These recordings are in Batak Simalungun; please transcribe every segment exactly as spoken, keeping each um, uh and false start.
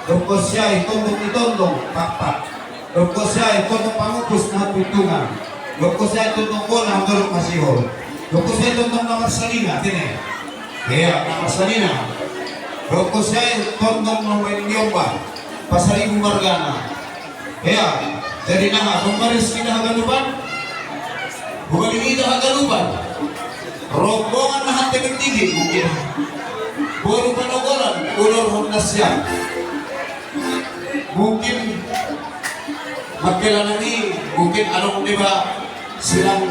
Dongko siai tondong ni tondong pakpak. Dongko siai tondong pangupus na tuntungan. Dongko siai tondong bola na dolok masihol. Dongko siai tondong na marsalina, tene. Iya, na marsalina. Dongko siai tondong na main yomba. Pasaribu margana. Iya, jadi naha, pemaris kita hagalupan. Bukan ini kita hagalupan. Rombongan na hante bertinggi mungkin. Boru panogolan, ulur honda siap. Mungkin makkela nami, mungkin adong deba silang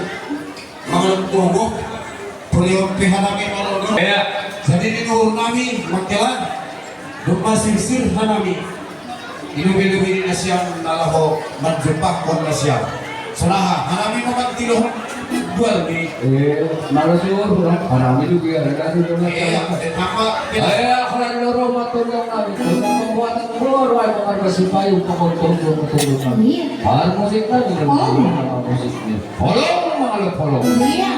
mangalap bobo. Pulion pihanami mangalap. Ya. Jadi di nuhur nami makkela, dumma sirsir hanami. Inubi-lubi nasiam nalaho manjumpahkon nasiam. Salaha hanami mamantilohon dual ni. Eh, malas yun, no? Parang itu biar ada tuh, no? Iya, apa? Ay, ako lang loro matulong namin. Kung pagbuatan ng loro, ay mga masipay, yung pagkagtong-tong-tong kami. Iya. Parang musik na, hindi naman Oh. Yung mga musik niya. Polong, mga polong. Iya.